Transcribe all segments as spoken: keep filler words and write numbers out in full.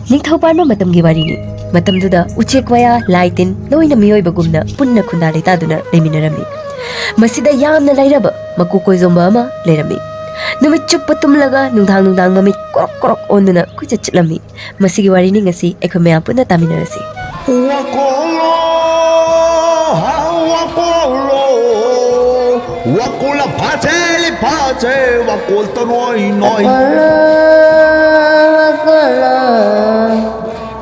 ꯅꯤꯡꯊꯧ ꯄꯥꯟꯕ ꯃꯇꯝꯒꯤ ꯋꯥꯔꯤꯅꯤ꯫ ꯃꯇꯝꯗꯨꯗ ꯎꯆꯦꯛ ꯋꯥꯌꯥ, ꯂꯥꯏ ꯇꯤꯟ ꯂꯣꯏꯅ ꯃꯤꯑꯣꯏꯕꯒꯨꯝꯅ ꯄꯨꯟꯅ ꯈꯨꯟꯗꯥ ꯂꯩꯇꯥꯗꯨꯅ ꯂꯩꯃꯤꯟꯅꯔꯝꯃꯤ꯫ ꯃꯁꯤꯗ ꯌꯥꯝꯅ ꯂꯥꯏꯔꯕ ꯃꯀꯨ ꯀꯣꯏꯖꯣꯝꯕ ꯑꯃ ꯂꯩꯔꯝꯃꯤ꯫ ꯅꯨꯃꯤꯠ ꯆꯨꯞꯄ ꯇꯨꯝꯂꯒ ꯅꯨꯡꯗꯥꯡ ꯅꯨꯡꯗꯥꯡ ꯃꯃꯤꯠ ꯀ꯭ꯔꯣꯛ ꯀ꯭ꯔꯣꯛ ꯑꯣꯟꯗꯨꯅ ꯀꯣꯏꯆꯠ ꯆꯠꯂꯝꯃꯤ꯫ ꯃꯁꯤꯒꯤ ꯋꯥꯔꯤꯅꯤ ꯉꯁꯤ ꯑꯩꯈꯣꯏ ꯃꯌꯥꯝ ꯄꯨꯟꯅ ꯇꯥꯃꯤꯟꯅꯔꯁꯤ꯫ ꯋꯥꯀꯣꯜꯂꯣ, ꯋꯥꯀꯣꯜꯂꯣ, ꯋꯥꯀꯣꯜꯂ ꯐꯥꯁꯦ, ꯐꯥꯁꯦ, ꯋꯥꯀꯣꯜ ꯇꯅꯣꯏ ꯅꯣꯏ꯫ ꯋꯥꯀꯣꯜꯂꯣ, ꯋꯥꯀꯣꯜꯂꯣ,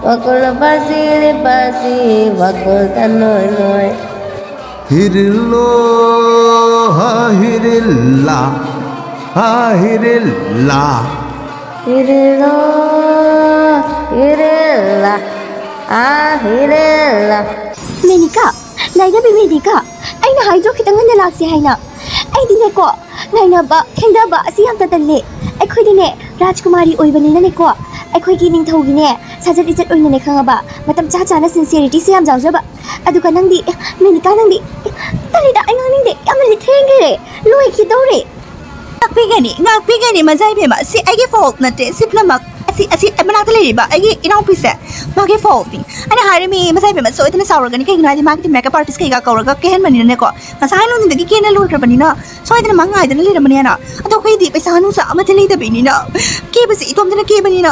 ꯋꯥꯀꯣꯜꯂ ꯐꯥꯁꯤ, ꯐꯥꯁꯤ, ꯋꯥꯀꯣꯜ ꯇꯅꯣꯏ ꯅꯣꯏ꯫ ꯍꯤꯔꯤꯜꯂꯣ, ꯍꯥ ꯍꯤꯔꯤꯜꯂꯥ, ꯍꯥ ꯍꯤꯔꯤꯜꯂꯥ꯫ ꯍꯤꯔꯤꯜꯂꯣ, ꯍꯤꯔꯤꯜꯂꯥ, ꯑꯥ ꯍꯤꯔꯤꯜꯂꯥ꯫ ꯃꯦꯅꯤꯀꯥ, ꯂꯥꯏꯔꯕꯤ ꯃꯦꯅꯤꯀꯥ, ꯑꯩꯅ ꯍꯥꯏꯗ꯭ꯔꯣ ꯈꯤꯇꯪ ꯉꯟꯅ ꯂꯥꯛꯁꯦ ꯍꯥꯏꯅ? ꯑꯩꯗꯤꯅꯦꯀꯣ, ꯉꯥꯏꯅꯕ, ꯊꯦꯡꯊꯕ ꯑꯁꯤ ꯌꯥꯝ ꯇꯟꯒꯜꯂꯦ꯫ ꯑꯩꯈꯣꯏꯗꯤꯅꯦ, ꯔꯥꯖꯀꯨꯃꯥꯔꯤ ꯑꯣꯏꯕꯅꯤꯅꯅꯦꯀꯣ, ꯑꯩꯈꯣꯏꯒꯤ ꯅꯤꯡꯊꯧꯒꯤꯅꯦ, ꯁꯥꯖꯠ ꯂꯤꯆꯠ ꯑꯣꯏꯅꯅꯦ ꯈꯪꯉꯕ, ꯃꯇꯝ ꯆꯥ ꯆꯥꯅ ꯁꯤꯟꯁꯤꯌꯔꯤꯇꯤꯁꯦ ꯌꯥꯝ ꯌꯥꯎꯖꯕ꯫ ꯑꯗꯨꯒ ꯅꯪꯗꯤ, ꯃꯦꯅꯤꯀꯥ, ꯅꯪꯗꯤ, ꯇꯜꯂꯤꯗ, ꯑꯩ ꯉꯥꯡꯅꯤꯡꯗꯦ, ꯌꯥꯝꯅ ꯊꯦꯡꯈ꯭ꯔꯦ, ꯂꯣꯏꯈꯤꯗꯧꯔꯦ꯫ ꯉꯥꯛꯄꯤꯒꯅꯤ, ꯉꯥꯛꯄꯤꯒꯅꯤ, ꯃꯖꯥ ꯏꯕꯦꯝꯃ꯫ ꯁꯤ ꯑꯩꯒꯤ ꯐꯣꯜꯠ ꯅꯠꯇꯦ, ꯁꯤ ꯄꯨꯝꯅꯃꯛ ꯑꯁꯤ, ꯑꯁꯤ ꯃꯅꯥꯛꯇ ꯂꯩꯔꯤꯕ ꯑꯩꯒꯤ ꯏꯅꯥꯎꯄꯤꯁꯦ, ꯃꯥꯒꯤ ꯐꯣꯜꯠꯅꯤ꯫ ꯑꯩꯅ ꯍꯥꯏꯔꯤꯃꯤ, ꯃꯖꯥ ꯏꯕꯦꯝꯃ ꯁꯣꯏꯗꯅ ꯁꯥꯎꯔꯒꯅꯤ꯫ ꯀꯩꯒꯤꯅꯣ ꯍꯥꯏꯗꯤ ꯃꯥꯒꯤꯗꯤ ꯃꯦꯀꯞ ꯑꯥꯔꯇꯤꯁ ꯀꯩꯀꯥ ꯀꯧꯔꯒ ꯀꯦꯍꯟꯕꯅꯤꯅꯅꯦꯀꯣ, ꯉꯁꯥꯏ ꯅꯨꯡꯊꯤꯟꯗꯒꯤ ꯀꯦꯅ ꯂꯣꯏꯈ꯭ꯔꯕꯅꯤꯅ ꯁꯣꯏꯗꯅ ꯃꯥ ꯉꯥꯏꯗꯅ ꯂꯩꯔꯝꯃꯅꯤꯅ꯫ ꯑꯗꯣ ꯑꯩꯈꯣꯏꯗꯤ ꯄꯩꯁꯥ ꯅꯨꯡꯁꯥ ꯑꯃꯠꯇ ꯂꯩꯇꯕꯤꯅꯤꯅ, ꯀꯦꯕꯁꯦ ꯏꯇꯣꯝꯇꯅ ꯀꯦꯕꯅꯤꯅ,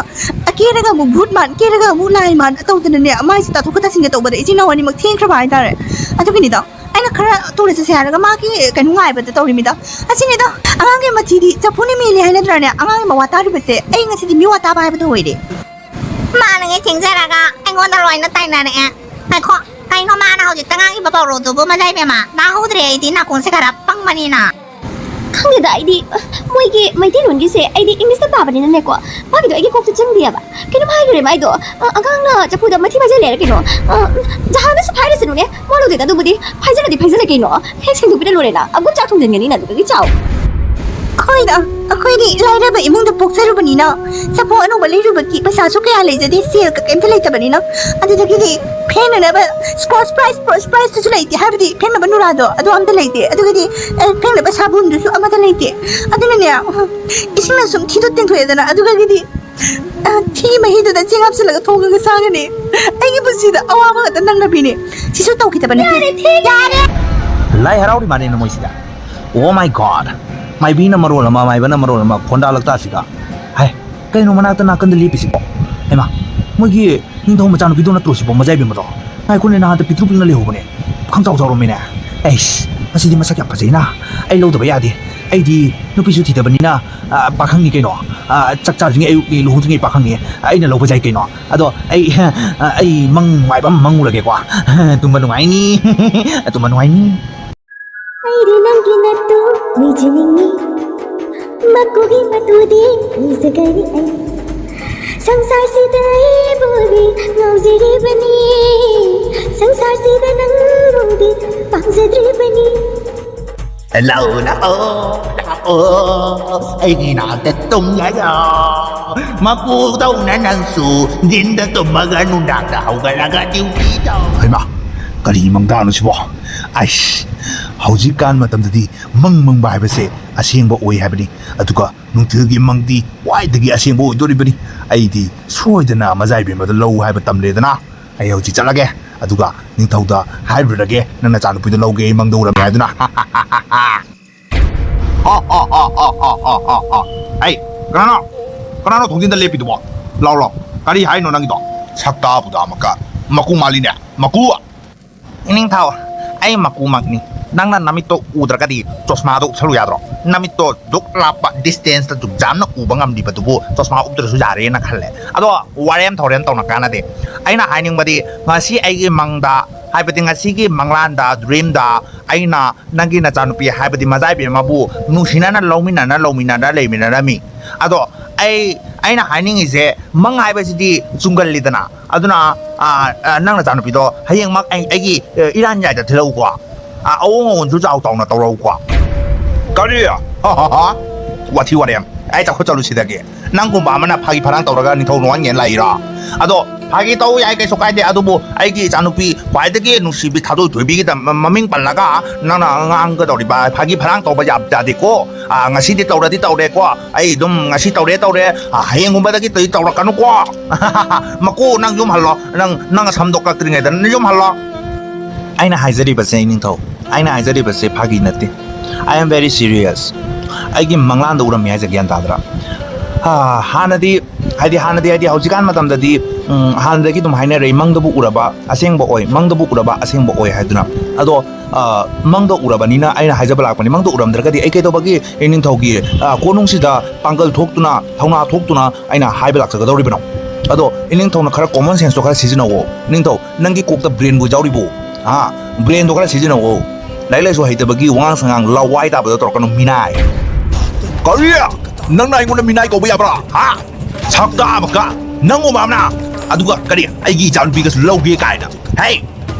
ꯀꯦꯔꯒ ꯑꯃꯨꯛ ꯚꯨꯠ ꯃꯥꯟ, ꯀꯦꯔꯒ ꯑꯃꯨꯛ ꯂꯥꯏ ꯃꯥꯟ ꯇꯧꯗꯅꯅꯦ, ꯃꯥꯏꯁꯦ ꯇꯥꯊꯣꯛꯀ ꯇꯥꯁꯤꯟꯒ ꯇꯧꯕꯗ ꯏꯆꯤꯟ ꯏꯅꯥꯎ ꯑꯅꯤꯃꯛ ꯊꯦꯡꯈ꯭ꯔꯕ ꯍꯥꯏꯇꯥꯔꯦ꯫ ꯑꯗꯨꯒꯤꯅꯤꯗ ꯑꯩꯅ ꯈꯔ ꯊꯨꯅ ꯆꯠꯁꯦ ꯍꯥꯏꯔꯒ ꯃꯥꯒꯤ ꯀꯩꯅꯣ ꯉꯥꯏꯕꯗ ꯇꯧꯔꯤꯃꯤꯗ꯫ ꯑꯁꯤꯅꯤꯗ, ꯑꯉꯥꯡꯒꯤ ꯃꯊꯤꯗꯤ ꯆꯐꯨꯅ ꯃꯦꯜꯂꯤ ꯍꯥꯏꯅꯗ꯭ꯔꯅꯦ? ꯑꯉꯥꯡꯒꯤ ꯃꯋꯥ ꯇꯥꯔꯤꯕꯁꯦ ꯑꯩ ꯉꯁꯤꯗꯤ ꯃꯤꯋꯥ ꯇꯥꯕ ꯍꯥꯏꯕꯗꯣ ꯑꯣꯏꯔꯦ꯫ ꯃꯥꯅ ꯍꯦꯛ ꯊꯦꯡꯖꯔꯒ ꯑꯩꯉꯣꯟꯗ ꯂꯣꯏꯅ ꯇꯥꯏꯅꯔꯛꯑꯦ꯫ ꯉꯥꯏꯈꯣ, ꯀꯩꯅꯣ ꯃꯥꯅ ꯍꯧꯖꯤꯛꯇ ꯉꯥꯡꯉꯤꯕ ꯄꯥꯎꯔꯧꯗꯨꯕꯨ? ꯃꯖꯥ ꯏꯕꯦꯝꯃ, ꯇꯥꯍꯧꯗ꯭ꯔꯦ ꯑꯩꯗꯤ, ꯅꯥꯀꯣꯡꯁꯦ ꯈꯔ ꯄꯪꯕꯅꯤꯅ꯫ ꯈꯪꯗꯦꯗ, ꯑꯩꯗꯤ, ꯑ, ꯃꯣꯏꯒꯤ ꯃꯩꯇꯩꯂꯣꯟꯒꯤꯁꯦ ꯑꯩꯗꯤ ꯏꯪꯂꯤꯁꯇ ꯄꯥꯕꯅꯤꯅꯅꯦꯀꯣ, ꯃꯥꯒꯤꯗꯣ ꯑꯩꯒꯤ ꯀꯣꯛꯇ ꯆꯪꯗꯦꯕ꯫ ꯀꯩꯅꯣꯝ ꯍꯥꯏꯈ꯭ꯔꯦ ꯃꯥꯏꯗꯣ, ꯑ, ꯑꯉꯥꯡꯅ ꯆꯐꯨꯗ ꯃꯊꯤ ꯐꯥꯏꯖꯜꯂꯦ ꯍꯥꯏꯔ ꯀꯩꯅꯣ? ꯑ, ꯖꯍꯥꯖꯗꯁꯨ ꯐꯥꯏꯔꯁꯅꯨꯅꯦ, ꯃꯋꯥ ꯂꯧꯗꯦꯗ꯫ ꯑꯗꯨꯕꯨꯗꯤ ꯐꯥꯏꯖꯜꯂꯗꯤ ꯐꯥꯏꯖꯜꯂꯦ ꯀꯩꯅꯣ, ꯍꯦꯛ ꯁꯦꯡꯗꯣꯛꯄꯤꯔ ꯂꯣꯏꯔꯦꯅ꯫ ꯑꯒꯨꯝ ꯆꯥꯛ ꯊꯣꯡꯖꯤꯟꯒꯅꯤ ꯅꯪ ꯑꯗꯨꯗꯒꯤ ꯆꯥꯎ꯫ ꯑꯩꯈꯣꯏꯗ, ꯑꯩꯈꯣꯏꯗꯤ ꯂꯥꯏꯔꯕ ꯏꯃꯨꯡꯗ ꯄꯣꯛꯆꯔꯨꯕꯅꯤꯅ, ꯆꯐꯨ ꯑꯅꯧꯕ ꯂꯩꯔꯨꯕꯒꯤ ꯄꯩꯁꯥꯁꯨ ꯀꯌꯥ ꯂꯩꯖꯗꯦ, ꯁꯦꯜꯒ ꯀꯩꯝꯇ ꯂꯩꯇꯕꯅꯤꯅ꯫ ꯑꯗꯨꯗꯒꯤꯗꯤ ꯐꯦꯡꯅꯅꯕ ꯁ꯭ꯀꯣꯆ ꯕ꯭ꯔꯥꯏꯠ, ꯁ꯭ꯀꯣꯆ ꯕ꯭ꯔꯥꯏꯠꯇꯨꯁꯨ ꯂꯩꯇꯦ, ꯍꯥꯏꯕꯗꯤ ꯐꯦꯡꯅꯕ ꯅꯨꯔꯥꯗꯣ ꯑꯗꯨ ꯑꯝꯇ ꯂꯩꯇꯦ꯫ ꯑꯗꯨꯒꯤꯗꯤ, ꯑꯦ, ꯐꯦꯡꯅꯕ ꯁꯥꯕꯨꯟꯗꯨꯁꯨ ꯑꯃꯠꯇ ꯂꯩꯇꯦ꯫ ꯑꯗꯨꯅꯅꯦ, ꯏꯁꯤꯡꯅ ꯁꯨꯝ ꯊꯤꯗꯣꯛ ꯇꯦꯡꯊꯣꯛꯑꯦꯗꯅ, ꯑꯗꯨꯒꯤꯗꯤ ꯑ, ꯊꯤ ꯃꯍꯤꯗꯨꯗ ꯆꯦꯡ ꯍꯥꯞꯆꯤꯜꯂꯒ ꯊꯣꯡꯉꯒ ꯆꯥꯒꯅꯤ꯫ ꯑꯩꯒꯤ ꯄꯨꯟꯁꯤꯗ ꯑꯋꯥꯕ ꯉꯥꯛꯇ ꯅꯪꯅ ꯄꯤꯅꯦ꯫ ꯁꯤꯁꯨ ꯇꯧꯈꯤꯗꯕ ꯅꯠꯇꯦ꯫ ꯌꯥꯔꯦ, ꯊꯤ꯫ ꯌꯥꯔꯦ꯫ ꯂꯥꯏ ꯍꯔꯥꯎꯔꯤ ꯃꯥꯅꯦ ꯃꯣꯏꯁꯤꯗ꯫ Oh my God! ꯃꯥꯏꯕꯤꯅ ꯃꯔꯣꯜ ꯑꯃ, ꯃꯥꯏꯕꯅ ꯃꯔꯣꯜ ꯑꯃ, ꯈꯣꯟꯗꯥ ꯂꯛꯇꯥꯁꯤꯒ꯫ ꯍꯥꯏ, ꯀꯩꯅꯣ ꯃꯅꯥꯛꯇ ꯅꯥꯀꯟꯗ ꯂꯦꯞꯄꯤꯁꯤꯕꯣ? ꯍꯩꯃꯥ, ꯃꯣꯏꯒꯤ ꯅꯤꯡꯊꯧ ꯃꯆꯥꯅꯨꯄꯤꯗꯣ ꯅꯠꯇ꯭ꯔꯣ ꯁꯤꯕꯣ, ꯃꯖꯥꯏꯕꯦꯝꯃꯗꯣ? ꯉꯥꯏꯈꯣꯅꯦ, ꯅꯍꯥꯟꯗ ꯄꯤꯛꯇ꯭ꯔꯨ ꯄꯤꯛꯅ ꯂꯩꯍꯧꯕꯅꯦ, ꯈꯪꯆꯥꯎ ꯆꯥꯎꯔꯝꯃꯤꯅꯦ꯫ ꯑꯩꯁ, ꯃꯁꯤꯗꯤ ꯃꯁꯛ ꯌꯥꯝ ꯐꯖꯩꯅ꯫ ꯑꯩ ꯂꯧꯗꯕ ꯌꯥꯗꯦ꯫ ꯑꯩꯗꯤ ꯅꯨꯄꯤꯁꯨ ꯊꯤꯗꯕꯅꯤꯅ, ꯑ, ꯄꯥꯈꯪꯅꯤ ꯀꯩꯅꯣ꯫ ꯑ, ꯆꯥꯛ ꯆꯥꯗ꯭ꯔꯤꯉꯩ ꯑꯌꯨꯛꯅꯤ, ꯂꯨꯍꯣꯡꯗ꯭ꯔꯤꯉꯩ ꯄꯥꯈꯪꯅꯤ꯫ ꯑꯩꯅ ꯂꯧꯕ ꯌꯥꯏ ꯀꯩꯅꯣ꯫ ꯑꯗꯣ ꯑꯩ, ꯑ, ꯑꯩ ꯃꯪ ꯅꯨꯡꯉꯥꯏꯕ ꯑꯃ ꯃꯪꯉꯨꯔꯒꯦꯀꯣ꯫ ꯇꯨꯝꯕ ꯅꯨꯡꯉꯥꯏꯅꯤ꯫ ꯇꯨꯝꯕ ꯅꯨꯡꯉꯥꯏꯅꯤ꯫ ꯑꯩꯗꯤ ꯅꯪꯒꯤ ꯅꯠꯇꯨ ꯂꯤꯖꯅꯤꯡꯉꯤ, ꯃꯀꯨꯒꯤ ꯃꯇꯨꯗꯤ ꯂꯤꯖꯒꯅꯤ ꯑꯩ꯫ ꯁꯪꯁꯥꯔꯁꯤꯗ ꯑꯩꯕꯨꯗꯤ ꯉꯥꯎꯖꯔꯤꯕꯅꯤ, ꯁꯪꯁꯥꯔꯁꯤꯗ ꯅꯪꯕꯨꯗꯤ ꯄꯥꯝꯖꯗ꯭ꯔꯤꯕꯅꯤ꯫ ꯂꯥꯛꯑꯣ, ꯂꯥꯛꯑꯣ, ꯂꯥꯛꯑꯣ, ꯑꯩꯒꯤ ꯅꯥꯛꯇ ꯇꯨꯝꯂꯒ꯫ ꯃꯄꯨꯗꯧꯅ ꯅꯪꯁꯨ ꯗꯤꯟꯗ ꯇꯨꯝꯃꯒ ꯅꯨꯡꯗꯥꯡꯗ ꯍꯧꯒꯠꯂꯒ ꯗ꯭ꯌꯨꯇꯤ ꯇꯧ꯫ ꯍꯩꯃꯥ, ꯀꯔꯤ ꯃꯪꯗꯥꯅꯣ ꯁꯤꯕꯣ? ꯑꯩꯁ, ꯍꯧꯖꯤꯛꯀꯥꯟ ꯃꯇꯝꯗꯗꯤ ꯃꯪ ꯃꯪꯕ ꯍꯥꯏꯕꯁꯦ ꯑꯁꯦꯡꯕ ꯑꯣꯏ ꯍꯥꯏꯕꯅꯤ꯫ ꯑꯗꯨꯒ ꯅꯨꯡꯊꯤꯜꯒꯤ ꯃꯪꯗꯤ ꯈ꯭ꯋꯥꯏꯗꯒꯤ ꯑꯁꯦꯡꯕ ꯑꯣꯏꯗꯣꯔꯤꯕꯅꯤ꯫ ꯑꯩꯗꯤ ꯁꯣꯏꯗꯅ ꯃꯖꯥꯏꯕꯦꯝꯃꯗ ꯂꯧ ꯍꯥꯏꯕ ꯇꯝꯂꯦꯗꯅ꯫ ꯑꯩ ꯍꯧꯖꯤꯛ ꯆꯠꯂꯒꯦ, ꯑꯗꯨꯒ ꯅꯤꯡꯊꯧꯗ ꯍꯥꯏꯔꯨꯔꯒꯦ, "ꯅꯪ ꯅꯆꯥꯅꯨꯄꯤꯗꯣ ꯂꯧꯒꯦ, ꯑꯩ ꯃꯪꯗ ꯎꯔꯝꯃꯦ" ꯍꯥꯏꯗꯨꯅ꯫ ꯑꯩ, ꯀꯅꯥꯅꯣ? ꯀꯅꯥꯅꯣ ꯊꯣꯡꯖꯤꯟꯗ ꯂꯦꯞꯄꯤꯗꯨꯕꯣ? ꯂꯥꯎ, ꯂꯥꯎ꯫ ꯀꯔꯤ ꯍꯥꯏꯅꯣ ꯅꯪꯒꯤꯗꯣ? ꯁꯛꯇꯥꯕꯨꯗ ꯑꯃꯨꯛꯀ ꯃꯀꯨ ꯃꯥꯜꯂꯤꯅꯦ, ꯃꯀꯨ꯫ ꯏꯅꯤꯡꯊꯧ, ꯑꯩ ꯃꯀꯨꯃꯛꯅꯤ꯫ ꯅꯪꯅ ꯅꯃꯤꯠꯇꯣ ꯎꯗ꯭ꯔꯒꯗꯤ ꯆꯣꯁꯃꯥꯗꯣ ꯎꯞꯁꯜꯂꯨ ꯌꯥꯗ꯭ꯔꯣ? ꯅꯃꯤꯠꯇꯣ ꯗꯨꯛ ꯂꯥꯞꯄ distanceꯇ ꯗꯨꯛ ꯌꯥꯝꯅ ꯎꯕ ꯉꯝꯂꯤꯕꯗꯨꯕꯨ ꯆꯣꯁꯃꯥ ꯎꯞꯇ꯭ꯔꯁꯨ ꯌꯥꯔꯦꯅ ꯈꯜꯂꯦ꯫ ꯑꯗꯣ ꯋꯥꯔꯦꯝ ꯊꯧꯔꯦꯝ ꯇꯧꯅ ꯀꯥꯟꯅꯗꯦ꯫ ꯑꯩꯅ ꯍꯥꯏꯅꯤꯡꯕꯗꯤ, ꯉꯁꯤ ꯑꯩꯒꯤ ꯃꯪꯗ, ꯍꯥꯏꯕꯗꯤ ꯉꯁꯤꯒꯤ ꯃꯪꯂꯥꯟꯗ, dreamꯗ, ꯑꯩꯅ ꯅꯪꯒꯤ ꯅꯆꯥꯅꯨꯄꯤ, ꯍꯥꯏꯕꯗꯤ ꯃꯖꯥꯏꯕꯦꯝꯃꯕꯨ ꯅꯨꯡꯁꯤꯅꯅ ꯂꯧꯃꯤꯟꯅꯅ, ꯂꯧꯃꯤꯟꯅꯅ ꯂꯩꯃꯤꯟꯅꯔꯝꯃꯤ꯫ ꯑꯗꯣ ꯑꯩ, ꯑꯩꯅ ꯍꯥꯏꯅꯤꯡꯉꯤꯁꯦ, ꯃꯪ ꯍꯥꯏꯕꯁꯤꯗꯤ ꯆꯨꯝꯒꯜꯂꯤꯗꯅ꯫ ꯑꯗꯨꯅ, ꯑ, ꯑ, ꯅꯪ ꯅꯆꯥꯅꯨꯄꯤꯗꯣ ꯍꯌꯦꯡꯃꯛ ꯑꯩ, ꯑꯩꯒꯤ, ꯑ, ꯏꯔꯥꯟ ꯌꯥꯏꯗ ꯊꯤꯜꯂꯛꯎꯀꯣ꯫ ꯑ, ꯑꯑꯣꯡ ꯑꯑꯣꯟꯁꯨ ꯆꯥꯎ ꯆꯥꯎꯅ ꯇꯧꯔꯛꯎꯀꯣ꯫ ꯀꯔꯤ? ꯋꯥꯊꯤ ꯋꯥꯔꯦꯝ꯫ ꯑꯩ ꯆꯥꯎꯈꯠ ꯆꯠꯂꯨ ꯁꯤꯗꯒꯤ꯫ ꯅꯪꯒꯨꯝꯕ ꯑꯃꯅ ꯐꯥꯒꯤ ꯐꯔꯥꯡ ꯇꯧꯔꯒ ꯅꯤꯡꯊꯧ ꯅꯨꯡꯉꯥꯏꯅꯦꯅ ꯂꯥꯛꯏꯔꯣ? ꯑꯗꯣ ꯐꯥꯒꯤ ꯇꯧ ꯌꯥꯏ, ꯀꯩꯁꯨ ꯀꯥꯏꯗꯦ꯫ ꯑꯗꯨꯕꯨ ꯑꯩꯒꯤ ꯏꯆꯥꯅꯨꯄꯤ ꯈ꯭ꯋꯥꯏꯗꯒꯤ ꯅꯨꯡꯁꯤꯕꯤ ꯊꯥꯗꯣꯏ ꯊꯣꯏꯕꯤꯒꯤꯗ ꯃ-, ꯃꯃꯤꯡ ꯄꯜꯂꯒ ꯅꯪꯅ ꯉꯥꯡꯒꯗꯧꯔꯤꯕ ꯐꯥꯒꯤ ꯐꯔꯥꯡ ꯇꯧꯕ ꯌꯥ-, ꯌꯥꯗꯦꯀꯣ꯫ ꯑꯥ, ꯉꯁꯤꯗꯤ ꯇꯧꯔꯗꯤ ꯇꯧꯔꯦꯀꯣ꯫ ꯑꯩ ꯑꯗꯨꯝ ꯉꯁꯤ ꯇꯧꯔꯦ ꯇꯧꯔꯦ, ꯑꯥ, ꯍꯌꯦꯡꯒꯨꯝꯕꯗꯒꯤ ꯇꯧ-, ꯇꯧꯔꯛꯀꯅꯨꯀꯣ꯫ ꯃꯀꯨ, ꯅꯪ ꯌꯨꯝ ꯍꯜꯂꯣ꯫ ꯅꯪ, ꯅꯪ ꯁꯝꯗꯣ ꯀꯛꯇ꯭ꯔꯤꯉꯩꯗ ꯅꯪ ꯌꯨꯝ ꯍꯜꯂꯣ꯫ ꯑꯩꯅ ꯍꯥꯏꯖꯔꯤꯕꯁꯦ, ꯏꯅꯤꯡꯊꯧ, ꯑꯩꯅ ꯍꯥꯏꯖꯔꯤꯕꯁꯦ ꯐꯥꯒꯤ ꯅꯠꯇꯦ꯫ I am very serious. ꯑꯩꯒꯤ ꯃꯪꯂꯥꯟꯗ ꯎꯔꯝꯃꯤ ꯍꯥꯏꯁꯦ ꯒ꯭ꯌꯥꯟ ꯇꯥꯗ꯭ꯔꯥ? ꯑꯥ, ꯍꯥꯟꯅꯗꯤ, ꯍꯥꯏꯗꯤ, ꯍꯥꯟꯅꯗꯤ, ꯍꯥꯏꯗꯤ, ꯍꯧꯖꯤꯛꯀꯥꯟ ꯃꯇꯝꯗꯗꯤ, ꯎꯝ, ꯍꯥꯟꯅꯗꯒꯤ ꯑꯗꯨꯝ ꯍꯥꯏꯅꯔꯛꯏ, "ꯃꯪꯗꯕꯨ ꯎꯔꯕ ꯑꯁꯦꯡꯕ ꯑꯣꯏ, ꯃꯪꯗꯕꯨ ꯎꯔꯕ ꯑꯁꯦꯡꯕ ꯑꯣꯏ" ꯍꯥꯏꯗꯨꯅ꯫ ꯑꯗꯣ, ꯑꯥ, ꯃꯪꯗ ꯎꯔꯕꯅꯤꯅ ꯑꯩꯅ ꯍꯥꯏꯖꯕ ꯂꯥꯛꯄꯅꯤ꯫ ꯃꯪꯗ ꯎꯔꯝꯗ꯭ꯔꯒꯗꯤ ꯑꯩ ꯀꯩꯗꯧꯕꯒꯤ ꯏꯅꯤꯡꯊꯧꯒꯤ, ꯑꯥ, ꯀꯣꯅꯨꯡꯁꯤꯗ ꯄꯥꯡꯒꯜ ꯊꯣꯛꯇꯨꯅ, ꯊꯧꯅꯥ ꯊꯣꯛꯇꯨꯅ ꯑꯩꯅ ꯍꯥꯏꯕ ꯂꯥꯛꯆꯒꯗꯧꯔꯤꯕꯅꯣ? ꯑꯗꯣ ꯏꯅꯤꯡꯊꯧꯅ ꯈꯔ common sense ꯇꯣ ꯈꯔ ꯁꯤꯖꯤꯟꯅꯧꯋꯣ꯫ ꯏꯅꯤꯡꯊꯧ, ꯅꯪꯒꯤ ꯀꯣꯛꯇ brain ꯕꯨ ꯌꯥꯎꯔꯤꯕꯣ? ꯍꯥ? Brain ꯗꯣ ꯈꯔ ꯁꯤꯖꯤꯟꯅꯧꯋꯣ꯫ ꯂꯥꯏꯔꯤꯛ ꯂꯥꯏꯁꯨ ꯍꯩꯇꯕꯒꯤ ꯋꯥꯉꯥꯡ ꯁꯉꯥꯡ ꯂꯋꯥꯏ ꯇꯥꯕꯗꯣ ꯇꯧꯔꯛꯀꯅꯨ, ꯃꯤꯅꯥꯏ꯫ ꯀꯔꯤ? ꯅꯪꯅ ꯑꯩꯉꯣꯟꯗ ꯃꯤꯅꯥꯏ ꯀꯧꯕ ꯌꯥꯕ꯭ꯔꯥ? ꯍꯥ? ꯁꯛꯇꯥ ꯑꯃꯀ, ꯅꯪꯒꯨꯝꯕ ꯑꯃꯅ꯫ ꯑꯗꯨꯒ ꯀꯔꯤ, ꯑꯩꯒꯤ ꯏꯆꯥꯅꯨꯄꯤꯒꯁꯨ ꯂꯧꯒꯦ ꯀꯥꯏꯅ? ꯍꯦ!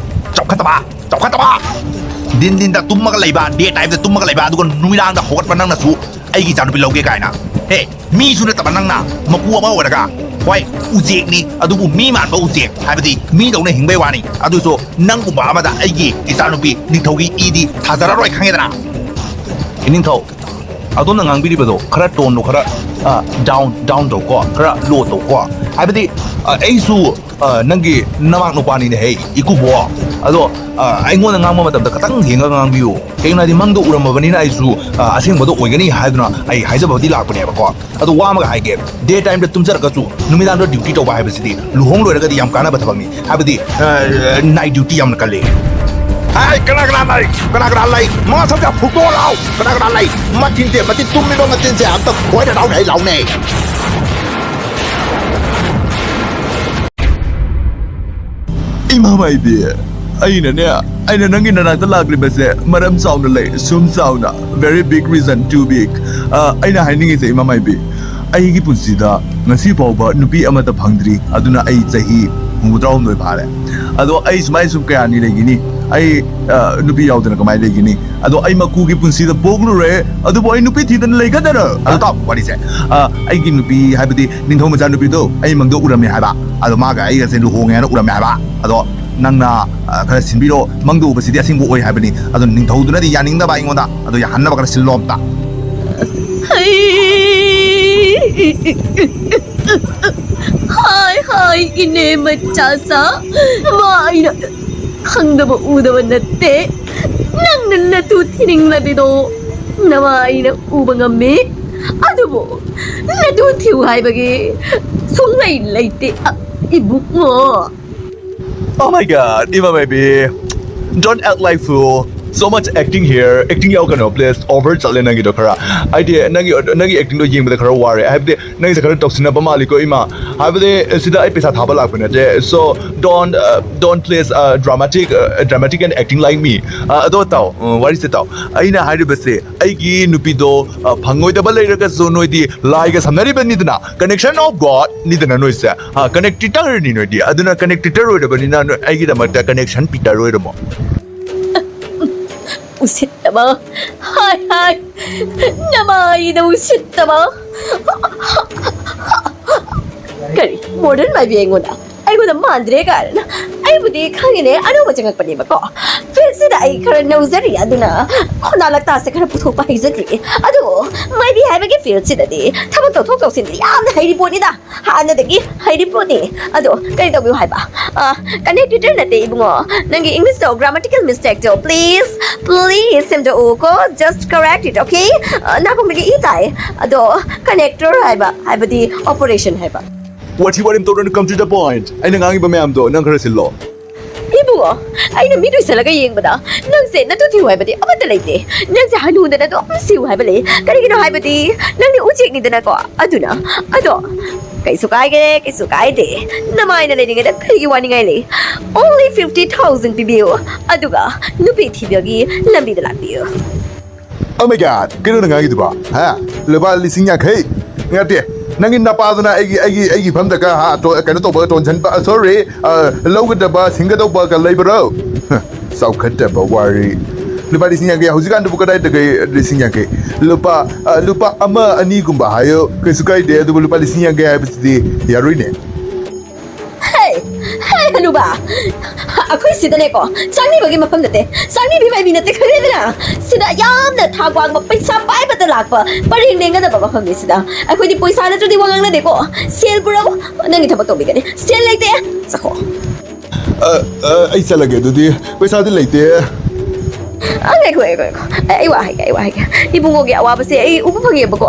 ꯆꯥꯎꯈꯠꯇꯕ! ꯆꯥꯎꯈꯠꯇꯕ! ꯗꯤꯟ ꯗꯤꯟꯗ ꯇꯨꯝꯃꯒ ꯂꯩꯕ, day time ꯗ ꯇꯨꯝꯃꯒ ꯂꯩꯕ, ꯑꯗꯨꯒ ꯅꯨꯃꯤꯗꯥꯡꯗ ꯍꯧꯒꯠꯄ ꯅꯪꯅꯁꯨ ꯑꯩꯒꯤ ꯏꯆꯥꯅꯨꯄꯤ ꯂꯧꯒꯦ ꯀꯥꯏꯅ? ꯍꯦ! ꯃꯤꯁꯨ ꯅꯠꯇꯕ ꯅꯪꯅ ꯃꯄꯨ ꯑꯃ ꯑꯣꯏꯔꯒ, ꯍꯣꯏ, ꯎꯆꯦꯛꯅꯤ, ꯑꯗꯨꯕꯨ ꯃꯤ ꯃꯥꯟꯕ ꯎꯆꯦꯛ, ꯍꯥꯏꯕꯗꯤ ꯃꯤꯗꯧꯅ ꯍꯤꯡꯕꯩ ꯋꯥꯅꯤ꯫ ꯑꯗꯨꯁꯨ ꯅꯪꯒꯨꯝꯕ ꯑꯃꯗ ꯑꯩꯒꯤ ꯏꯆꯥꯅꯨꯄꯤ ꯅꯤꯡꯊꯧꯒꯤ ꯏꯗꯤ ꯊꯥꯖꯔꯔꯣꯏ, ꯈꯪꯉꯦꯗꯅ? ꯏꯅꯤꯡꯊꯧ, ꯑꯗꯣꯝꯅ ꯉꯥꯡꯕꯤꯔꯤꯕꯗꯣ ꯈꯔ tone ꯗꯣ ꯈꯔ, ꯑ, down, down ꯇꯧꯀꯣ, ꯈꯔ low ꯇꯧꯀꯣ꯫ ꯍꯥꯏꯕꯗꯤ, ꯑ, ꯑꯩꯁꯨ, ꯑ, ꯅꯪꯒꯤ ꯅꯃꯥꯛ ꯅꯨꯄꯥꯅꯤꯅꯦ, ꯍꯦ, ꯏꯀꯨꯕꯣ꯫ ꯑꯗꯣ, ꯑ, ꯑꯩꯉꯣꯟꯗ ꯉꯥꯡꯕ ꯃꯇꯝꯗ ꯈꯇꯪ ꯌꯦꯡꯉꯒ ꯉꯥꯡꯕꯤꯌꯨ꯫ ꯀꯩꯒꯤꯅꯣ ꯍꯥꯏꯗꯤ, ꯃꯪꯗ ꯎꯔꯝꯃꯕꯅꯤꯅ ꯑꯩꯁꯨ, ꯑ, ꯑꯁꯦꯡꯕꯗꯣ ꯑꯣꯏꯒꯅꯤ ꯍꯥꯏꯗꯨꯅ ꯑꯩ ꯍꯥꯏꯖꯕꯗꯤ ꯂꯥꯛꯄꯅꯦꯕꯀꯣ꯫ ꯑꯗꯣ ꯋꯥ ꯑꯃꯒ ꯍꯥꯏꯒꯦ, day time ꯗ ꯇꯨꯝꯖꯔꯒꯁꯨ ꯅꯨꯃꯤꯗꯥꯡꯗ duty ꯇꯧꯕ ꯍꯥꯏꯕꯁꯤꯗꯤ ꯂꯨꯍꯣꯡ ꯂꯣꯏꯔꯒꯗꯤ ꯌꯥꯝ ꯀꯥꯟꯅꯕ ꯊꯕꯛꯅꯤ꯫ ꯍꯥꯏꯕꯗꯤ, ꯑ, night duty ꯌꯥꯝꯅ ꯀꯜꯂꯤ꯫ ꯍꯥꯏ, ꯀꯅꯥ ꯀꯅꯥ ꯂꯩ? ꯀꯅꯥ ꯀꯅꯥ ꯂꯩ? ꯃꯁꯝꯁꯦ ꯐꯨꯛꯇꯣꯛꯑꯣ ꯂꯥꯎ꯫ ꯀꯅꯥ ꯀꯅꯥ ꯂꯩ? ꯃꯆꯤꯟꯁꯦ, ꯃꯆꯤꯟ ꯇꯨꯝꯃꯤꯕ ꯃꯆꯤꯟꯁꯦ ꯑꯝꯇ ꯈꯣꯏꯔ ꯂꯥꯎꯅꯦ, ꯑꯩ ꯂꯥꯎꯅꯦ꯫ ꯏꯃꯥ ꯃꯥꯏꯕꯤ, ꯑꯩꯅꯅꯦ, ꯑꯩꯅ ꯅꯪꯒꯤ ꯅꯅꯥꯛꯇ ꯂꯥꯛꯂꯤꯕꯁꯦ ꯃꯔꯝ ꯆꯥꯎꯅ ꯂꯩ, ꯁꯨꯝ ꯆꯥꯎꯅ, very big reason, too big꯫ ꯑ, ꯑꯩꯅ ꯍꯥꯏꯅꯤꯡꯉꯤꯁꯦ, ꯏꯃꯥ ꯃꯥꯏꯕꯤ, ꯑꯩꯒꯤ ꯄꯨꯟꯁꯤꯗ ꯉꯁꯤ ꯐꯥꯎꯕ ꯅꯨꯄꯤ ꯑꯃꯠꯇ ꯐꯪꯗ꯭ꯔꯤ, ꯑꯗꯨꯅ ꯑꯩ ꯆꯍꯤ ꯍꯨꯝꯐꯨ ꯇꯔꯥꯍꯨꯝꯗꯣꯏ ꯐꯥꯔꯦ꯫ ꯑꯗꯣ ꯑꯩ ꯁꯨꯃꯥꯏꯅ ꯁꯨꯝ ꯀꯌꯥꯅꯤ ꯂꯩꯒꯅꯤ? ꯑꯩ ꯑ, ꯅꯨꯄꯤ ꯌꯥꯎꯗꯅ ꯀꯃꯥꯏꯅ ꯂꯩꯒꯅꯤ? ꯑꯗꯣ ꯑꯩ ꯃꯀꯨꯒꯤ ꯄꯨꯟꯁꯤꯗ ꯄꯣꯛꯂꯨꯔꯦ, ꯑꯗꯨꯕꯨ ꯑꯩ ꯅꯨꯄꯤ ꯊꯤꯗꯅ ꯂꯩꯒꯗꯔ? ꯑꯗꯣ ꯇꯥꯎ ꯋꯥꯔꯤꯁꯦ꯫ ꯑ, ꯑꯩꯒꯤ ꯅꯨꯄꯤ ꯍꯥꯏꯕꯗꯤ ꯅꯤꯡꯊꯧ ꯃꯆꯥ ꯅꯨꯄꯤꯗꯣ ꯑꯩ ꯃꯪꯗ ꯎꯔꯝꯃꯦ ꯍꯥꯏꯕ꯫ ꯑꯗꯣ ꯃꯥꯒ ꯑꯩꯒꯁꯦ ꯂꯨꯍꯣꯡꯉꯦ ꯍꯥꯏꯅ ꯎꯔꯝꯃꯦ ꯍꯥꯏꯕ꯫ ꯑꯗꯣ ꯅꯪꯅ ꯑ, ꯈꯔ ꯁꯤꯟꯕꯤꯔꯣ, ꯃꯪꯗ ꯎꯕꯁꯤꯗꯤ ꯑꯁꯦꯡꯕ ꯑꯣꯏ ꯍꯥꯏꯕꯅꯤ꯫ ꯑꯗꯣ ꯅꯤꯡꯊꯧꯗꯨꯅꯗꯤ ꯌꯥꯅꯤꯡꯗꯕ ꯑꯩꯉꯣꯟꯗ꯫ ꯑꯗꯣ ꯌꯥꯍꯟꯅꯕ ꯈꯔ ꯁꯤꯜꯂꯣ ꯑꯝꯇ꯫ ꯍꯥꯏ ꯍꯥꯏ ꯏꯅꯦ ꯃꯆꯥꯁꯥ, ꯃꯥ ꯑꯩꯅ ꯈꯪꯗꯕ ꯎꯗꯕ ꯅꯠꯇꯦ꯫ ꯅꯪꯅ ꯅꯇꯨ ꯊꯤꯅꯤꯡꯂꯕꯤꯗꯣ ꯅꯃꯥꯏꯅ ꯎꯕ ꯉꯝꯃꯤ꯫ ꯑꯗꯨꯕꯨ ꯅꯇꯨ ꯊꯤꯌꯨ ꯍꯥꯏꯕꯒꯤ ꯁꯨꯡꯂꯩ ꯂꯩꯇꯦ, ꯑ, ꯏꯕꯨꯡꯉꯣ꯫ Oh my god, Ima baby. Don't act like fool. So much acting here. Acting ꯌꯥꯎ ꯀꯩꯅꯣ, please. Over ꯆꯠꯂꯦ ꯅꯪꯒꯤꯗꯣ ꯈꯔ꯫ ꯍꯥꯏꯗꯤ ꯅꯪꯒꯤ, ꯅꯪꯒꯤ acting ꯗꯣ ꯌꯦꯡꯕꯗ ꯈꯔ ꯋꯥꯔꯦ꯫ ꯍꯥꯏꯕꯗꯤ ꯅꯪꯒꯤꯁꯦ ꯈꯔ ꯇꯧꯁꯤꯟꯅꯕ ꯃꯥꯜꯂꯤꯀꯣ, ꯏꯃꯥ꯫ ꯍꯥꯏꯕꯗꯤ ꯁꯤꯗ ꯑꯩ ꯄꯩꯁꯥ ꯊꯥꯕ ꯂꯥꯛꯄ ꯅꯠꯇꯦ꯫ So don't, uh, don't please, uh, dramatic, uh, dramatic and acting like me. Uh, ꯑꯗꯣ ꯇꯥꯎ, uh, ꯋꯥꯔꯤꯁꯦ ꯇꯥꯎ꯫ ꯑꯩꯅ ꯍꯥꯏꯔꯤꯕꯁꯦ ꯑꯩꯒꯤ ꯅꯨꯄꯤꯗꯣ, uh, ꯐꯪꯉꯣꯏꯗꯕ ꯂꯩꯔꯒꯁꯨ ꯅꯣꯏꯗꯤ ꯂꯥꯏꯒ ꯁꯝꯅꯔꯤꯕꯅꯤꯗꯅ꯫ Connection of God ꯅꯤꯗꯅ ꯅꯣꯏꯁꯦ꯫ ꯑ, connector ꯅꯤ ꯅꯣꯏꯗꯤ꯫ ꯑꯗꯨꯅ connector ꯑꯣꯏꯔꯕꯅꯤꯅ ꯅꯣꯏ ꯑꯩꯒꯤꯗꯃꯛꯇ connection ꯄꯤꯇꯔ ꯑꯣꯏꯔꯝꯃꯣ꯫ ꯎꯁꯤꯠꯇꯕ꯫ ꯍꯥꯏ, ꯍꯥꯏ꯫ ꯅꯃꯥꯏꯗ ꯎꯁꯤꯠꯇꯕ꯫ ꯀꯔꯤ? Modern ꯃꯥꯏꯕꯤ ꯑꯩꯉꯣꯟꯗ? ꯑꯩꯉꯣꯟꯗ ꯃꯥꯟꯗ꯭ꯔꯦ ꯀꯥꯏꯅ꯫ ꯑꯩꯕꯨꯗꯤ ꯈꯪꯉꯤꯅꯦ, ꯑꯅꯧꯕ ꯆꯪꯉꯛꯄꯅꯦꯕꯀꯣ꯫ Field ꯁꯤꯗ ꯑꯩ ꯈꯔ ꯅꯧꯖꯔꯤ, ꯑꯗꯨꯅ ꯈꯣꯟꯗꯥ ꯂꯛꯇꯥꯁꯦ ꯈꯔ ꯄꯨꯊꯣꯛꯄ ꯍꯩꯖꯗ꯭ꯔꯤ꯫ ꯑꯗꯨꯕꯨ ꯃꯥꯏꯕꯤ ꯍꯥꯏꯕꯒꯤ field ꯁꯤꯗꯗꯤ ꯊꯕꯛ ꯇꯧꯊꯣꯛ ꯇꯧꯁꯤꯟꯗꯤ ꯌꯥꯝꯅ ꯍꯩꯔꯤ ꯄꯣꯠꯅꯤꯗ꯫ ꯍꯥꯟꯅꯗꯒꯤ ꯍꯩꯔꯤ ꯄꯣꯠꯅꯤ꯫ ꯑꯗꯣ ꯀꯔꯤ ꯇꯧꯕꯤꯌꯨ ꯍꯥꯏꯕ? ꯑ, connector ꯅꯠꯇꯦ ꯏꯕꯨꯡꯉꯣ꯫ ꯅꯪꯒꯤ English to grammatical mistake to please, please ꯁꯦꯝꯗꯣꯛꯎꯀꯣ꯫ Just correct it, okay? ꯑ, ꯅꯥꯀꯣꯡꯗꯒꯤ ꯏ ꯇꯥꯏ꯫ ꯑꯗꯣ connector ꯍꯥꯏꯕ, ꯍꯥꯏꯕꯗꯤ operation ꯍꯥꯏꯕ꯫ ꯋꯥꯊꯤ ꯋꯥꯔꯦꯝ ꯇꯧꯔꯅꯨ, come to the point. ꯑꯩꯅ ꯉꯥꯡꯉꯤꯕ ꯃꯌꯥꯝꯗꯣ ꯅꯪ ꯈꯔ ꯁꯤꯜꯂꯣ꯫ ꯏꯕꯨꯡꯉꯣ, ꯑꯩꯅ ꯃꯤꯠ ꯎꯏꯁꯜꯂꯒ ꯌꯦꯡꯕꯗ ꯅꯪꯁꯦ ꯅꯇꯨ ꯊꯤꯌꯨ ꯍꯥꯏꯕꯗꯤ ꯑꯃꯠꯇ ꯂꯩꯇꯦ꯫ ꯅꯪꯁꯦ ꯍꯅꯨꯗꯅ ꯑꯗꯨꯝ ꯁꯤꯌꯨ ꯍꯥꯏꯕ ꯂꯩ꯫ ꯀꯔꯤꯒꯤꯅꯣ ꯍꯥꯏꯕꯗꯤ ꯅꯪꯗꯤ ꯎꯆꯦꯛꯅꯤꯗꯅꯀꯣ꯫ ꯑꯗꯨꯅ, ꯑꯗꯣ, ꯀꯩꯁꯨ ꯀꯥꯏꯒꯦ, ꯀꯩꯁꯨ ꯀꯥꯏꯗꯦ꯫ ꯅꯃꯥꯏꯅ ꯂꯩꯔꯤꯉꯩꯗ ꯀꯔꯤꯒꯤ ꯋꯥꯅꯤꯡꯉꯥꯏ ꯂꯩ? Only fifty thousand ꯄꯤꯕꯤꯌꯨ, ꯑꯗꯨꯒ ꯅꯨꯄꯤ ꯊꯤꯕꯒꯤ ꯂꯝꯕꯤꯗ ꯂꯥꯛꯄꯤꯌꯨ꯫ Oh my god, ꯀꯩꯅꯣ ꯅꯪ ꯉꯥꯡꯉꯤꯗꯨꯕꯣ? ꯍꯥ? ꯂꯨꯄꯥ ꯂꯤꯁꯤꯡ ꯌꯥꯡꯈꯩ? ꯅꯠꯇꯦ, ꯅꯪꯒꯤ ꯅꯄꯥꯗꯨꯅ ꯑꯩꯒꯤ ꯑꯩꯒꯤ ꯑꯩꯒꯤ ꯐꯝꯗꯒ ꯍꯥ ꯇꯣ- ꯀꯩꯅꯣ ꯇꯧꯕ ꯇꯣꯟꯁꯤꯟꯕ ꯁꯣꯔꯤ, ꯂꯧꯒꯗꯕ ꯁꯤꯡꯒꯗꯧꯕꯒ ꯂꯩꯕ꯭ꯔꯣ? ꯆꯥꯎꯈꯠꯇꯕ ꯋꯥꯔꯤ꯫ ꯂꯨꯄꯥ ꯂꯤꯁꯤꯡ ꯌꯥꯡꯈꯩ ꯍꯧꯖꯤꯛꯀꯥꯟꯗꯕꯨ ꯀꯗꯥꯏꯗꯒꯤ ꯂꯤꯁꯤꯡ ꯌꯥꯡꯈꯩ? ꯂꯨꯄꯥ ꯑ, ꯂꯨꯄꯥ ꯑꯃ ꯑꯅꯤꯒꯨꯝꯕ ꯍꯥꯏꯌꯣ, ꯀꯩꯁꯨ ꯀꯥꯏꯗꯦ꯫ ꯑꯗꯨꯕꯨ ꯂꯨꯄꯥ ꯂꯤꯁꯤꯡ ꯌꯥꯡꯈꯩ ꯍꯥꯏꯕꯁꯤꯗꯤ ꯌꯥꯔꯣꯏꯅꯦ꯫ ꯍꯦ, ꯍꯦ, ꯍꯅꯨꯕ, ꯑꯩꯈꯣꯏ ꯁꯤꯗꯅꯦꯀꯣ, ꯆꯥꯛꯅꯤꯕꯒꯤ ꯃꯐꯝ ꯅꯠꯇꯦ, ꯆꯥꯛꯅꯤꯕꯤ ꯃꯥꯏꯕꯤ ꯅꯠꯇꯦ, ꯈꯪꯉꯦꯗꯅ? ꯁꯤꯗ ꯌꯥꯝꯅ ꯊꯥꯛ ꯋꯥꯡꯕ ꯄꯩꯁꯥ ꯄꯥꯏꯕꯗ ꯂꯥꯛꯄ ꯄꯔꯦꯡ ꯂꯦꯡꯒꯗꯕ ꯃꯐꯝꯅꯤ ꯁꯤꯗ꯫ ꯑꯩꯈꯣꯏꯗꯤ ꯄꯩꯁꯥ ꯅꯠꯇ꯭ꯔꯗꯤ ꯋꯥ ꯉꯥꯡꯅꯗꯦꯀꯣ꯫ ꯁꯦꯜ ꯄꯨꯔꯛꯎ, ꯅꯪꯒꯤ ꯊꯕꯛ ꯇꯧꯕꯤꯒꯅꯤ꯫ ꯁꯦꯜ ꯂꯩꯇꯦ, ꯆꯠꯈꯣ꯫ ꯑ, ꯑ, ꯑꯩ ꯆꯠꯂꯒꯦ ꯑꯗꯨꯗꯤ꯫ ꯄꯩꯁꯥꯗꯤ ꯂꯩꯇꯦ꯫ ꯑ, ꯉꯥꯏꯈꯣ, ꯉꯥꯏꯈꯣ, ꯉꯥꯏꯈꯣ꯫ ꯑꯩ, ꯑꯩ ꯋꯥ ꯍꯥꯏꯒꯦ, ꯑꯩ ꯋꯥ ꯍꯥꯏꯒꯦ꯫ ꯏꯕꯨꯡꯉꯣꯒꯤ ꯑꯋꯥꯕꯁꯦ ꯑꯩ ꯎꯕ ꯐꯪꯉꯦꯕꯀꯣ꯫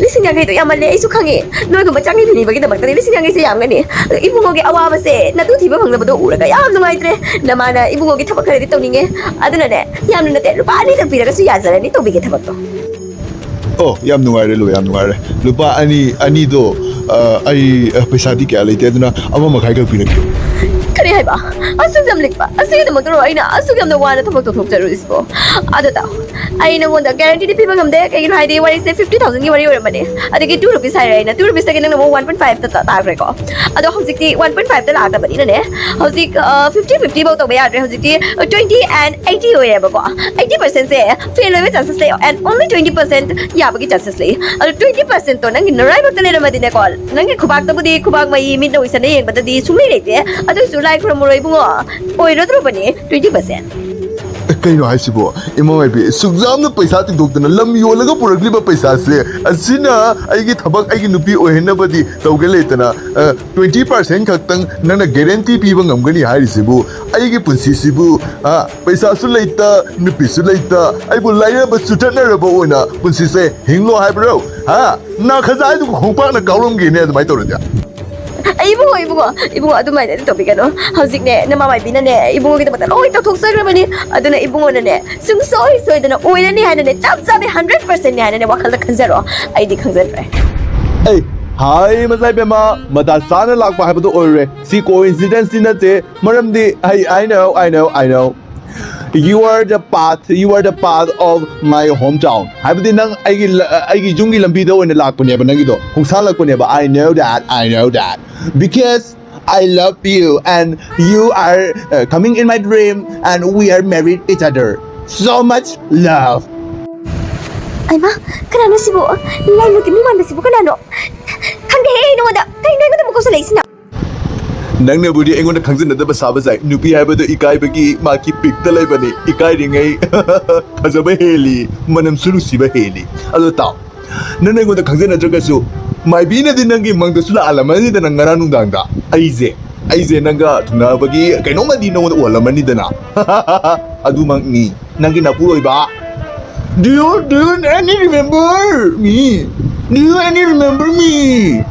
ꯂꯤꯁꯤꯡ ꯌꯥꯡꯈꯩꯗꯣ ꯌꯥꯝꯃꯜꯂꯦ, ꯑꯩꯁꯨ ꯈꯪꯉꯦ꯫ ꯅꯣꯏꯒꯨꯝꯕ ꯆꯥꯛꯅꯤ ꯐꯤꯅꯤꯕꯒꯤꯗꯃꯛꯇꯗꯤ ꯂꯤꯁꯤꯡ ꯌꯥꯡꯈꯩꯁꯦ ꯌꯥꯝꯒꯅꯤ꯫ ꯏꯕꯨꯡꯉꯣꯒꯤ ꯑꯋꯥꯕꯁꯦ ꯅꯇꯨ ꯊꯤꯕ ꯐꯪꯗꯕꯗꯣ ꯎꯔꯒ ꯌꯥꯝ ꯅꯨꯡꯉꯥꯏꯇ꯭ꯔꯦ꯫ ꯅꯃꯥꯅ ꯏꯕꯨꯡꯉꯣꯒꯤ ꯊꯕꯛ ꯈꯔꯗꯤ ꯇꯧꯅꯤꯡꯉꯦ꯫ ꯑꯗꯨꯅꯅꯦ, ꯌꯥꯝꯅ ꯅꯠꯇꯦ, ꯂꯨꯄꯥ ꯑꯅꯤꯈꯛ ꯄꯤꯔꯒꯁꯨ ꯌꯥꯖꯔꯅꯤ, ꯇꯧꯕꯤꯒꯦ ꯊꯕꯛꯇꯣ꯫ ꯑꯣ, ꯌꯥꯝ ꯅꯨꯡꯉꯥꯏꯔꯦ ꯂꯨ, ꯌꯥꯝ ꯅꯨꯡꯉꯥꯏꯔꯦ꯫ ꯂꯨꯄꯥ ꯑꯅꯤ, ꯑꯅꯤꯗꯣ, ꯑ, ꯑꯩ, ꯑ, ꯄꯩꯁꯥꯗꯤ ꯀꯌꯥ ꯂꯩꯇꯦ, ꯑꯗꯨꯅ ꯑꯃ ꯃꯈꯥꯏ ꯈꯛ ꯄꯤꯔꯛꯀꯦ꯫ ꯀꯔꯤ ꯍꯥꯏꯕ? ꯑꯁꯨꯛ ꯌꯥꯝ ꯂꯤꯛꯄ, ꯑꯁꯤꯒꯤꯗꯃꯛꯇꯔꯣ ꯑꯩꯅ ꯑꯁꯨꯛ ꯌꯥꯝꯅ ꯋꯥꯅ ꯊꯕꯛ ꯇꯧꯊꯣꯛꯆꯔꯨꯔꯤꯁꯤꯕꯣ? ꯑꯗꯣ ꯇꯥꯎ, ꯑꯩ ꯅꯉꯣꯟꯗ ꯒꯦꯔꯦꯟꯇꯤꯗꯤ ꯄꯤꯕ ꯉꯝꯗꯦ꯫ ꯀꯩꯒꯤꯅꯣ ꯍꯥꯏꯗꯤ ꯋꯥꯔꯤꯁꯦ ꯐꯤꯐꯇꯤ ꯊꯥꯎꯖꯟꯒꯤ ꯋꯥꯔꯤ ꯑꯣꯏꯔꯝꯕꯅꯦ꯫ ꯑꯗꯒꯤ ꯇꯨ ꯔꯨꯄꯤꯁ ꯍꯥꯏꯔꯦ ꯑꯩꯅ, ꯇꯨ ꯔꯨꯄꯤꯁꯇꯒꯤ ꯅꯪꯅ ꯑꯃꯨꯛ ꯋꯥꯟ ꯄꯣꯏꯟ ꯐꯥꯏꯚꯇ ꯇꯥꯈ꯭ꯔꯦꯀꯣ꯫ ꯑꯗꯣ ꯍꯧꯖꯤꯛꯇꯤ ꯋꯥꯟ ꯄꯣꯏꯟ ꯐꯥꯏꯚꯇ ꯂꯥꯛꯇꯕꯅꯤꯅꯅꯦ, ꯍꯧꯖꯤꯛ ꯐꯤꯐꯇꯤ ꯐꯤꯐꯇꯤ ꯐꯥꯎ ꯇꯧꯕ ꯌꯥꯗ꯭ꯔꯦ꯫ ꯍꯧꯖꯤꯛꯇꯤ ꯇ꯭ꯋꯦꯟꯇꯤ ꯑꯦꯟ ꯑꯩꯠꯇꯤ ꯑꯣꯏꯔꯦꯕꯀꯣ꯫ ꯑꯩꯠꯇꯤ ꯄꯔꯁꯦꯟꯁꯦ ꯐꯦꯜ ꯑꯣꯏꯕ ꯆꯥꯟꯁꯦꯁ ꯂꯩ, ꯑꯦꯟ ꯑꯣꯟꯂꯤ ꯇ꯭ꯋꯦꯟꯇꯤ ꯄꯔꯁꯦꯟ ꯌꯥꯕꯒꯤ ꯆꯥꯟꯁꯦꯁ ꯂꯩ꯫ ꯑꯗꯣ ꯇ꯭ꯋꯦꯟꯇꯤ ꯄꯔꯁꯦꯟꯇꯣ ꯅꯪꯒꯤ ꯅꯔꯥꯏꯕꯛꯇ ꯂꯩꯔꯝꯃꯗꯤꯅꯦꯀꯣ, ꯅꯪꯒꯤ ꯈꯨꯕꯥꯛꯇꯕꯨꯗꯤ ꯈꯨꯕꯥꯛ ꯃꯩ ꯃꯤꯠꯅ ꯎꯏꯁꯟꯅ ꯌꯦꯡꯕꯗꯗꯤ ꯁꯨꯡꯂꯩ ꯂꯩꯇꯦ꯫ ꯑꯗꯨ ꯑꯣꯏꯁꯨ ꯂꯥꯏ ꯈꯨꯔꯝꯃꯨꯔꯣ ꯏꯕꯨꯡꯉꯣ, ꯑꯣꯏꯔꯗ꯭ꯔꯣꯕꯅꯤ ꯇ꯭ꯋꯦꯟꯇꯤ ꯄꯔꯁꯦꯟ꯫ ꯀꯩꯅꯣ ꯍꯥꯏꯁꯤꯕꯣ? ꯏꯃꯥ ꯃꯥꯏꯕꯤ, ꯑꯁꯨꯛ ꯌꯥꯝꯅ ꯄꯩꯁꯥ ꯇꯤꯡꯊꯣꯛꯇꯅ ꯂꯝ ꯌꯣꯜꯂꯒ ꯄꯨꯔꯛꯂꯤꯕ ꯄꯩꯁꯥꯁꯦ, ꯑꯁꯤꯅ ꯑꯩꯒꯤ ꯊꯕꯛ, ꯑꯩꯒꯤ ꯅꯨꯄꯤ ꯑꯣꯏꯍꯟꯅꯕꯗꯤ ꯇꯧꯒꯦ ꯂꯩꯇꯅ, ꯑ, ꯇ꯭ꯋꯦꯟꯇꯤ ꯄꯔꯁꯦꯟ ꯈꯛꯇꯪ ꯅꯪꯅ ꯒꯦꯔꯦꯟꯇꯤ ꯄꯤꯕ ꯉꯝꯒꯅꯤ ꯍꯥꯏꯔꯤꯁꯤꯕꯨ? ꯑꯩꯒꯤ ꯄꯨꯟꯁꯤꯁꯤꯕꯨ, ꯑ, ꯄꯩꯁꯥꯁꯨ ꯂꯩꯇ, ꯅꯨꯄꯤꯁꯨ ꯂꯩꯇ, ꯑꯩꯕꯨ ꯂꯥꯏꯔꯕ ꯆꯨꯇꯠꯅꯔꯕ ꯑꯣꯏꯅ ꯄꯨꯟꯁꯤꯁꯦ ꯍꯤꯡꯂꯣ ꯍꯥꯏꯕ꯭ꯔꯣ? ꯍꯥ? ꯅꯥ ꯈꯖꯥꯏꯗꯨ ꯈꯣꯡꯄꯥꯛꯅ ꯀꯥꯎꯔꯝꯒꯦꯅꯦ ꯑꯗꯨꯃꯥꯏꯅ ꯇꯧꯔꯗꯤ꯫ ꯑꯩ ꯏꯕꯨꯡꯉꯣ, ꯏꯕꯨꯡꯉꯣ, ꯏꯕꯨꯡꯉꯣ, ꯑꯗꯨꯃꯥꯏꯅꯗꯤ ꯇꯧꯕꯤꯒꯅꯨ꯫ ꯍꯧꯖꯤꯛꯅꯦ, ꯅꯃꯥ ꯃꯥꯏꯕꯤꯅꯅꯦ, ꯏꯕꯨꯡꯉꯣꯒꯤꯗꯃꯛꯇ ꯂꯣꯏ ꯇꯧꯊꯣꯛꯆꯈ꯭ꯔꯕꯅꯤ꯫ ꯑꯗꯨꯅ ꯏꯕꯨꯡꯉꯣꯅꯅꯦ, ꯁꯨꯡꯁꯣꯏ ꯁꯣꯏꯗꯅ ꯑꯣꯏꯔꯅꯤ ꯍꯥꯏꯅꯅꯦ, ꯆꯞ ꯆꯥꯕꯤ ꯍꯟꯗ꯭ꯔꯦꯠ ꯄꯔꯁꯦꯟꯅꯤ ꯍꯥꯏꯅꯅꯦ, ꯋꯥꯈꯜꯗ ꯈꯟꯖꯔꯣ꯫ ꯑꯩꯗꯤ ꯈꯪꯖꯗ꯭ꯔꯦ꯫ ꯑꯩ, ꯍꯥꯏ, ꯃꯆꯥ ꯏꯕꯦꯝꯃ, ꯃꯇꯥ ꯆꯥꯅ ꯂꯥꯛꯄ ꯍꯥꯏꯕꯗꯣ ꯑꯣꯏꯔꯨꯔꯦ꯫ ꯁꯤ ꯀꯣꯏꯟꯁꯤꯗꯦꯟꯁꯇꯤ ꯅꯠꯇꯦ, ꯃꯔꯝꯗꯤ ꯑꯩ, I know, I know, I know꯫ You are the path, you are the path of my hometown. ꯍꯥꯏꯕꯗꯤ ꯅꯪ ꯑꯩꯒꯤ ꯂ- ꯑꯩꯒꯤ ꯌꯨꯝꯒꯤ ꯂꯝꯕꯤꯗ ꯑꯣꯏꯅ ꯂꯥꯛꯄꯅꯦꯕ ꯅꯪꯒꯤꯗꯣ, ꯈꯣꯡꯁꯥꯜꯂꯛꯄꯅꯦꯕ. I know that, I know that. Because I love you and you are uh, coming in my dream and we are married each other. So much love. ꯑꯩꯃ, ꯀꯅꯥꯅꯣ ꯁꯤꯕꯨ? ꯂꯥꯏꯃꯨꯠꯀꯤ ꯃꯤ ꯃꯥꯟꯕꯁꯤꯕꯨ ꯀꯅꯥꯅꯣ? ꯈꯪꯗꯦꯍꯦ ꯅꯉꯣꯟꯗ. ꯀꯩꯅꯣ ꯑꯩꯉꯣꯟꯗ ꯑꯃꯨꯛ ꯀꯧꯁꯜꯂꯛꯏꯁꯤꯅ? ꯅꯪꯅꯕꯨꯗꯤ ꯑꯩꯉꯣꯟꯗ ꯈꯪꯖꯟꯅꯗꯕ ꯁꯥꯕ ꯁꯥꯏ, ꯅꯨꯄꯤ ꯍꯥꯏꯕꯗꯣ ꯏꯀꯥꯏꯕꯒꯤ ꯃꯥꯒꯤ ꯄꯤꯛꯇ ꯂꯩꯕꯅꯤ. ꯏꯀꯥꯏꯔꯤꯉꯩ ꯐꯖꯕ ꯍꯦꯜꯂꯤ, ꯃꯅꯝꯁꯨ ꯅꯨꯡꯁꯤꯕ ꯍꯦꯜꯂꯤ. ꯑꯗꯣ ꯇꯥꯎ, ꯅꯪꯅ ꯑꯩꯉꯣꯟꯗ ꯈꯪꯖꯅꯗ꯭ꯔꯒꯁꯨ ꯃꯥꯏꯕꯤꯅꯗꯤ ꯅꯪꯒꯤ ꯃꯪꯗꯁꯨ ꯂꯥꯛꯍꯜꯂꯝꯃꯅꯤꯗꯅ ꯉꯔꯥꯡ ꯅꯨꯡꯗꯥꯡꯗ. ꯑꯩꯁꯦ ꯑꯩꯁꯦ ꯅꯪꯒ ꯊꯨꯡꯅꯕꯒꯤ ꯀꯩꯅꯣꯝꯃꯗꯤ ꯅꯉꯣꯟꯗ ꯎꯍꯜꯂꯝꯃꯅꯤꯗꯅ. ꯑꯗꯨꯃꯛꯅꯤ ꯅꯪꯒꯤ ꯅꯄꯨꯔꯣꯏꯕ. Do you, do you any remember me? Do you any remember me?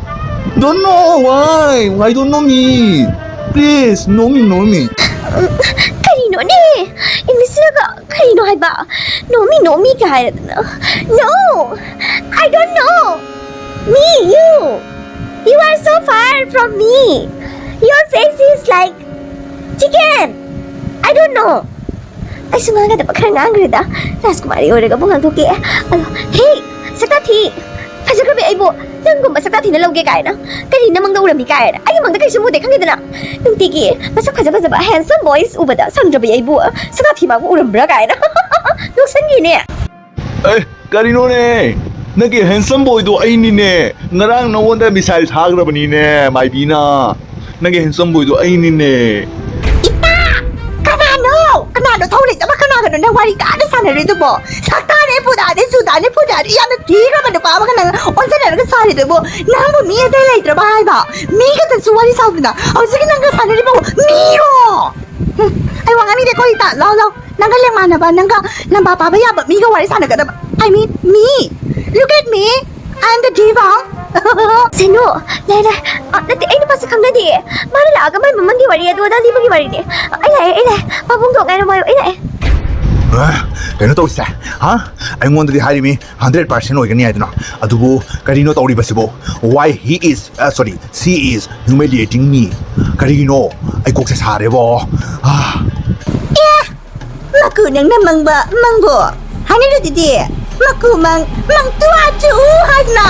Don't know why? Why don't know me? Please, know me, know me. ꯀꯔꯤꯅꯣꯅꯦ? ꯏꯪꯂꯤꯁꯁꯤꯅꯒ ꯀꯔꯤꯅꯣ ꯍꯥꯏꯕ? ꯅꯣꯃꯤ ꯅꯣꯃꯤ ꯀꯥꯏꯔꯗꯅ. No, I don't know. Me, you. You are so far from me. Your face is like chicken. I don't know. ꯑꯩꯁꯨ ꯉꯥꯡꯒꯗꯕ ꯈꯔ ꯉꯥꯡꯈ꯭ꯔꯦꯗ. ꯔꯥꯖꯀꯨꯃꯥꯔꯤ ꯑꯣꯏꯔꯒꯕꯨ ꯉꯥꯡꯊꯣꯛꯀꯦ. ꯑꯗꯣ, ꯍꯦ, ꯁꯛꯇꯥ ꯊꯤ. ꯐꯖꯈ꯭ꯔꯕꯤ ꯑꯩꯕꯨ ꯅꯪꯒꯨꯝꯕ ꯁꯛꯇꯥ ꯊꯤꯅ ꯂꯧꯒꯦ ꯀꯥꯏꯅ. ꯀꯔꯤ ꯅꯃꯪꯗ ꯎꯔꯝꯃꯤ ꯀꯥꯏꯅ? ꯑꯩꯒꯤ ꯃꯪꯗ ꯀꯩꯁꯨ ꯎꯗꯦ ꯈꯪꯉꯦꯗꯅ. ꯅꯨꯡꯇꯤꯒꯤ ꯃꯁꯛ ꯐꯖ ꯐꯖꯕ handsome boys ꯎꯕꯗ ꯁꯪꯗ꯭ꯔꯕꯤ ꯑꯩꯕꯨ ꯁꯛꯇꯥ ꯊꯤ ꯃꯥꯕꯨ ꯎꯔꯝꯕ꯭ꯔꯥ ꯀꯥꯏꯅ. ꯅꯣꯛꯁꯟꯒꯤꯅꯦ. ꯑꯦ, ꯀꯔꯤꯅꯣꯅꯦ? ꯅꯪꯒꯤ handsome boyꯗꯣ ꯑꯩꯅꯤꯅꯦ. ꯉꯔꯥꯡ ꯅꯉꯣꯟꯗ missile ꯊꯥꯈ꯭ꯔꯕꯅꯤꯅꯦ, ꯃꯥꯏꯕꯤꯅ. ꯅꯪꯒꯤ handsome boyꯗꯣ ꯑꯩꯅꯤꯅꯦ. ꯏꯄꯥ! ꯀꯅꯥꯅꯣ? ꯀꯅꯥꯅꯣ ꯊꯧ ꯂꯩꯇꯕ ꯀꯅꯥꯒꯅꯣ ꯅꯪ ꯋꯥꯔꯤ ꯀꯥꯟꯅ ꯁꯥꯟꯅꯔꯤꯗꯨꯕꯣ? ꯁꯛꯇꯥꯅꯦ, ꯄꯨꯗꯥꯅꯦ, ꯆꯨꯗꯥꯅꯦ, ꯐꯨꯗꯥꯅꯦ, ꯌꯥꯝꯅ ꯊꯤꯈ꯭ꯔꯕ ꯅꯨꯄꯥ ꯑꯃꯒ ꯅꯪ ꯑꯣꯟꯁꯤꯟꯅꯔꯒ ꯁꯥꯔꯤꯗꯨꯕꯣ? ꯅꯪꯕꯨ ꯃꯤ ꯑꯇꯩ ꯂꯩꯇ꯭ꯔꯕ ꯍꯥꯏꯕ? ꯃꯤ ꯈꯛꯇꯁꯨ ꯋꯥꯔꯤ ꯁꯥꯎꯗꯅ ꯍꯧꯖꯤꯛꯀꯤ ꯅꯪꯒ ꯁꯥꯟꯅꯔꯤꯕ ꯃꯤꯔꯣ? ꯍꯨꯝ, ꯑꯩ ꯋꯥ ꯉꯥꯡꯅꯤꯡꯗꯦꯀꯣ ꯏꯇꯥ. ꯂꯥꯎ, ꯂꯥꯎ. ꯅꯪꯒ ꯂꯦꯡꯃꯥꯟꯅꯕ, ꯅꯪꯒ ꯂꯝꯕꯥ ꯄꯥꯕ ꯌꯥꯕ ꯃꯤꯒ ꯋꯥꯔꯤ ꯁꯥꯟꯅꯒꯗꯕ. I mean, me. Look at me. I am the diva. ꯁꯦꯅꯨ, ꯂꯩ ꯂꯩ. ꯑ, ꯅꯠꯇꯦ, ꯑꯩ ꯅꯨꯄꯥꯁꯦ ꯈꯪꯅꯗꯤꯌꯦ. ꯃꯥꯅ ꯂꯥꯛꯑꯒ ꯃꯥꯏ ꯃꯃꯪꯒꯤ ꯋꯥꯔꯤ ꯑꯗꯨ ꯑꯗꯥ ꯂꯤꯕꯒꯤ ꯋꯥꯔꯤꯅꯦ. ꯑꯩ ꯂꯥꯛꯑꯦ, ꯑꯩ ꯂꯥꯛꯑꯦ. ꯄꯥꯕꯨꯡꯗꯣ ꯉꯥꯏꯔꯝꯃꯣ ꯍꯥꯏꯌꯣ, ꯑꯩ ꯂꯥꯛꯑꯦ. ꯑ, ꯀꯩꯅꯣ ꯇꯧꯁꯦ, ꯍꯥ? ꯑꯩꯉꯣꯟꯗꯗꯤ ꯍꯥꯏꯔꯤꯃꯤ hundred percent ꯑꯣꯏꯒꯅꯤ ꯍꯥꯏꯗꯅ. ꯑꯗꯨꯕꯨ ꯀꯔꯤꯅꯣ ꯇꯧꯔꯤꯕꯁꯤꯕꯣ? Why he is, uh, sorry, she is humiliating me. ꯀꯔꯤꯒꯤꯅꯣ? ꯑꯩ ꯀꯣꯛꯁꯦ ꯁꯥꯔꯦꯕꯣ. ꯑꯥ. ꯃꯀꯨ ꯅꯪꯅ ꯃꯪꯕ ꯃꯪꯒꯣ ꯍꯥꯏꯅꯔꯗꯨꯗꯤ꯫ ꯃꯀꯨ ꯃꯪ ꯃꯪ ꯇꯨ ꯑꯥ ꯆꯨ ꯎ ꯍꯥꯏꯗꯅ꯫